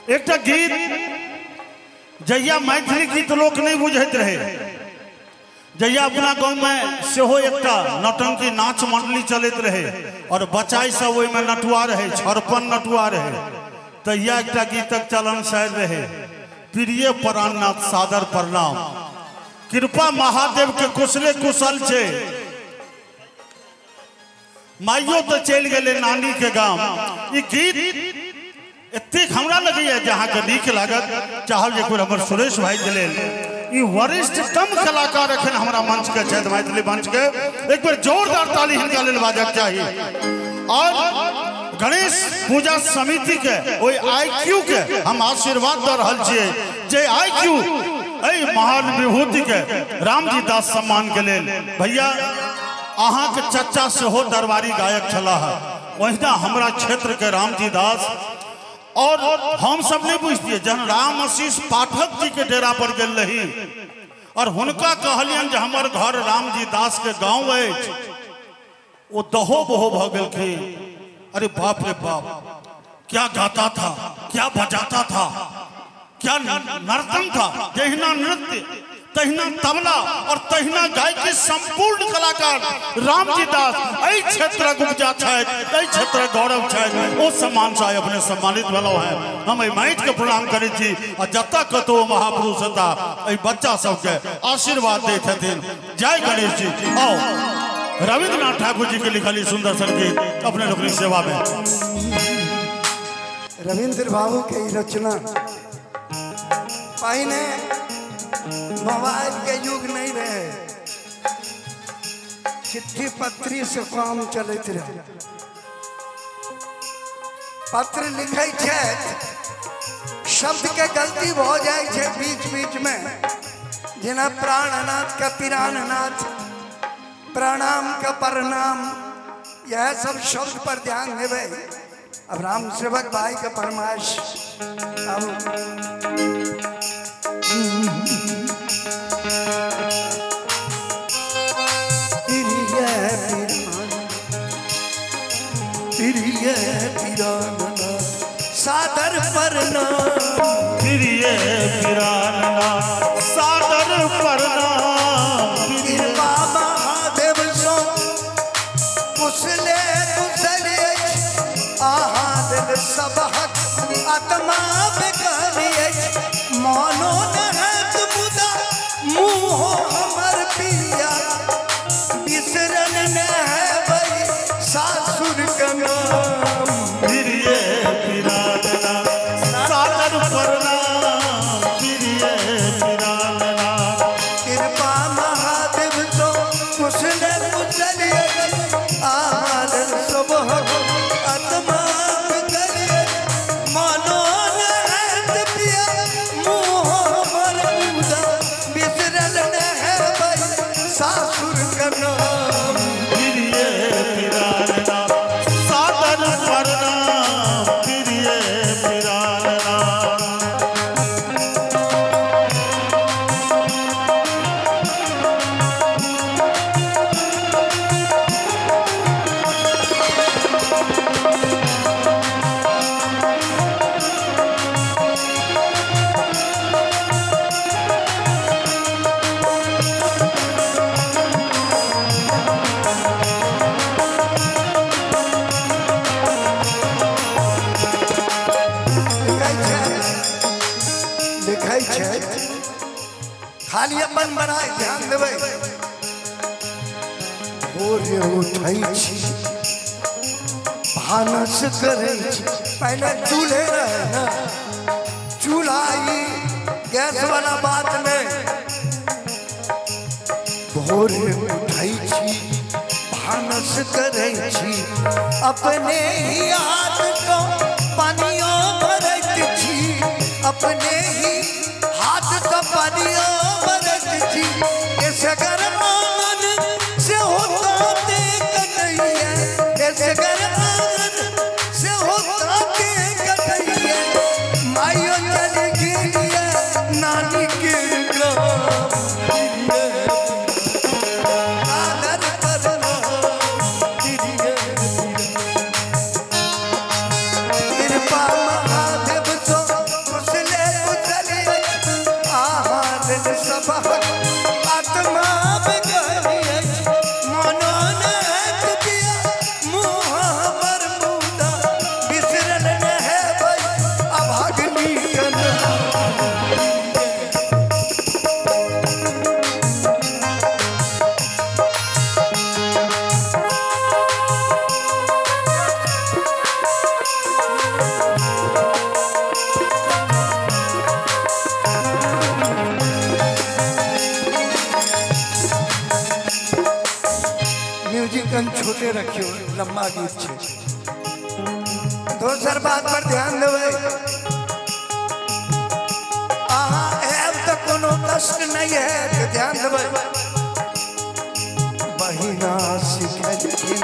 एकटा गीत जहिया मैथिली गीत लोक नहीं बुझैत रहे, जहिया अपना गाँव में सेहो एकटा नौटंकी नाच मंडली चलैत रहे और बच्चा सब ओहिमे नटुआ रहे, छरपन नटुआ रहे, तहिया एकटा गीतक चलन शायर रहे, प्रिय प्राणनाथ सादर प्रणाम। कृपा महादेव के कुशले कुशल छे, माइयो तो चलि गेलै नानी के गाम। ई गीत एतेक हमरा लगैया जे अहाँके नीक लागत। चाहब जे कोइ हमर सुरेश भाई के लेल, ई वरिष्ठतम कलाकार एखन हमरा मंच के छथि, मैथिली मंच के, एक बेर जोरदार ताली हिनका लेल बाजक चाही। और गणेश पूजा समिति के ओहि आईक्यू के हम आशीर्वाद दऽ रहल छियै जे आईक्यू एहि महान विभूति के रामजी दास सम्मान के लेल। भैया अहाँके चचा सेहो दरबारी गायक छलाह, ओहिना हमरा क्षेत्र के रामजी दास। और हम सब नहीं बुझतिए, जहन राम आशीष पाठक जी के डेरा पर गेल रही और हुनका कहलियन जे हमर घर रामजी दास के गाँव अछि, ओ दहो बहो भऽ गेलखिन। अरे बाप रे बाप, क्या गाता था, क्या बजाता था, क्या नर्तन था। जहिना नृत्य तहिना तबला और तहिना गायकी, संपूर्ण कलाकार रामजी दास एहि क्षेत्रक उपजा छथि, एहि क्षेत्रक गौरव छथि। ओ सम्मान से अपने सम्मानित भेलहुँ हैं। हम एहि माटि के प्रणाम करै छी आ जतऽ कतहु महापुरुष हेता एहि बच्चा सबके आशीर्वाद दैत हेथिन। जय गणेश जी। आओ रविन्द्रनाथ ठाकुर जी के लिखल ई सुंदर संगीत अपने लोकनिक सेवा में। रविन्द्र बाबू के रचना, पहिने मोबाइल के युग नहीं रहे, चिट्ठी पत्री से काम चलते रहे। पत्र लिखे शब्द के गलती हो जाए छे बीच बीच में, जेना प्राणनाथ का पिराननाथ, प्रणाम का प्रणाम, यह सब शब्द पर ध्यान देवे। अब राम सेवक भाई का फरमाइश, अब सादर प्रणाम, प्रिय पिराननाथ सादर प्रणाम। कृपा महादेव सो कुशले कुशल अछि, अहाँ लेल सबहक आत्मा बेकल अछि। मनो नहत मुदा मुँहो हमर पिया, बिसरन न हेबै सासुर के नाम। प्रिय पिराननाथ सादर प्रणाम, प्रिय पिराननाथ। कृपा महादेव सो कुशले कुशल अछि, अहाँ लेल सबहक आत्मा बेकल अछि। मनो नहत पिया मुँहो हमर मुदा, बिसरल न हेबै सासुर के नाम। प्रिय पिराननाथ सादर प्रणाम, प्रिय पिराननाथ। लिखै छै खाली अपन बनाय ध्यान देबै। भोरे उठै छी भानस करै छी, पहले चूल्हे रहे ना, चूल्हा ई गैस वाला बात नहीं। भोरे उठै छी भानस करै छी, अपने ही हाथ सँ पानियो भरैत छी, अपने ही हाथ सँ पानियो भरैत छी। एसगर आंगन से होता कटैया, एसगर आंगन से होता कटैया, माइयो चल गेलियै नानी के गाम। आदर प्रणाम, कृपा महादेव सो सबहक आत्मा बिगड़ल अछि मनो न हैत पिया मुँह हमर मुदा बिसरल न हेबै अभागनी के नाम। छोटे रखियो लम्बा गीत छे। दोसर बात पर ध्यान देबै, अहाँ आयब तऽ कोनो कष्ट नहीं है, ध्यान देबै। बहिना सिखेलखिन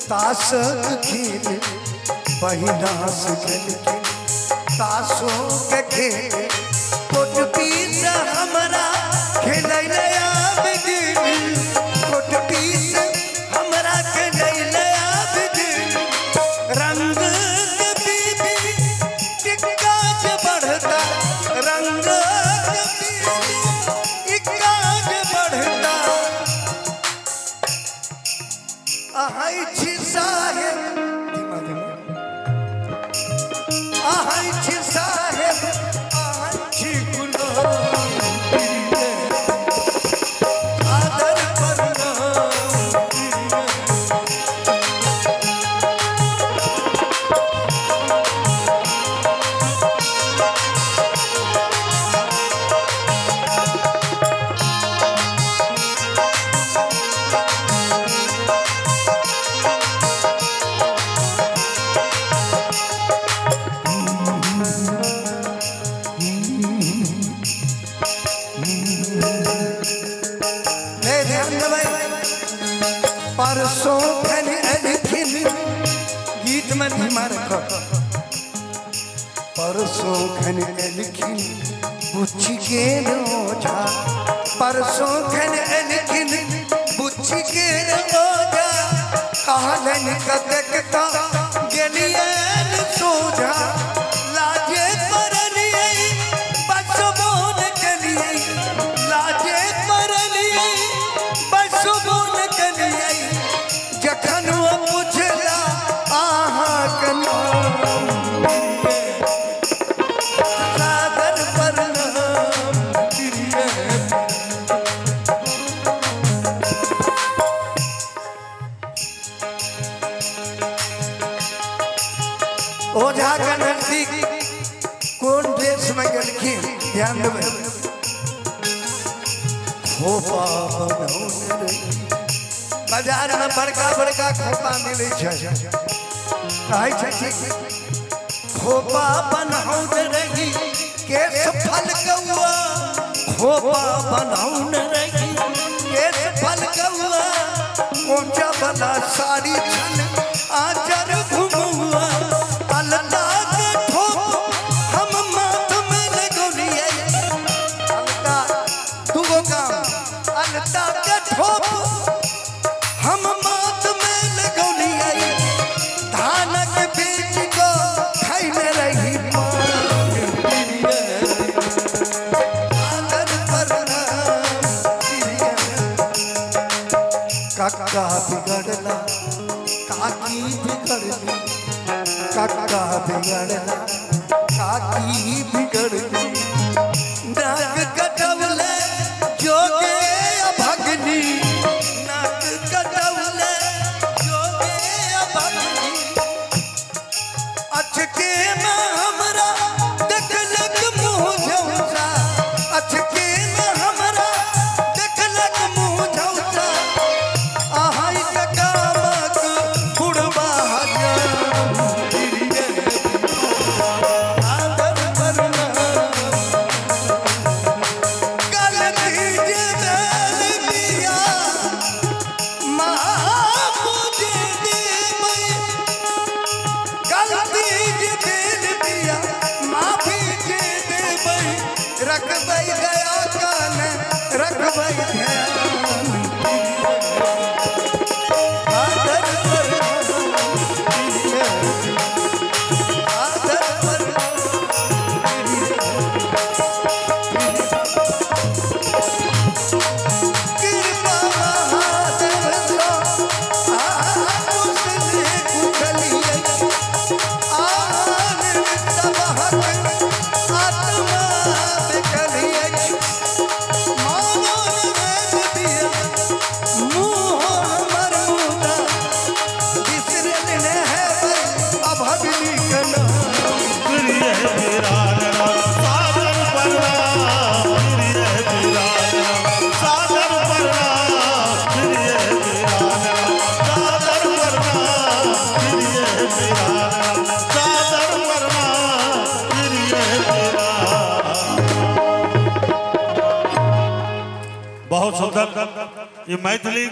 ताशक खेल, बहिना सिखेलखिन ताशों के खेल, कोटपी से हमरा खेलै लए आबि गेल, कोटपी से हमरा खेलै लए आबि गेल। रंग के बीबी टिक्का जे बढ़ता, रंग के बीबी टिक्का जे बढ़ता। अहाँ छी साहेब धीमा धीमा, अहाँ छी साहेब अहाँ छी गुलाम, आदर प्रणाम। परसों खन एलखिन गीत में धीमा रखो, परसों खन एलखिन बुच्ची के ओझा, परसों खन एलखिन बुच्ची के ओझा, कहलन कतेक त गेलियन सोझा, लाजे परलियै बसबो न केलियै, लाजे परलियै बसबो न केलियै। जखन ओ पुछला अहाँक नाम, सादर प्रणाम प्रिय। ओझा के नजदीक कोन ड्रेस में गेलखिन ध्यान देबै, खोपा बनौने रही। बाजार में बड़का बड़का खोपा मिलै छै, कहै छै खोपा बनौने रही केस फल कौआ, खोपा बनौने रही केस फल कौआ, कोचा वाला साड़ी छल आचर घुमौआ, अलता के ठोप हम माथ में लगौलियै, अलता दूगो काम, अलता के ठोप हम माथ में लगौलियै, धानक बीज को खैले रही पान प्रिय, आदर प्रणाम प्रिय। काका बिगड़ला काकी बिगड़ली, काका बिगड़ला काकी बिगड़ली, नाक कटौले जोगे अभगनी, नाक कटौले जोगे अभगनी। अचके में हमरा देखलक मुँह झौसा, अचके में हमरा देखलक मुँह झौसा, अहाँ गामक बुढ़बा हजाम प्रिय, आदर प्रणाम। गलती जे भेल पिया माफ जे देबै, गलती जे भेल पिया माफी जे देबै, रखबै दया कान रखबै ध्यान, आदर प्रणाम प्रिय, आदर प्रणाम प्रिय। ये मैथिली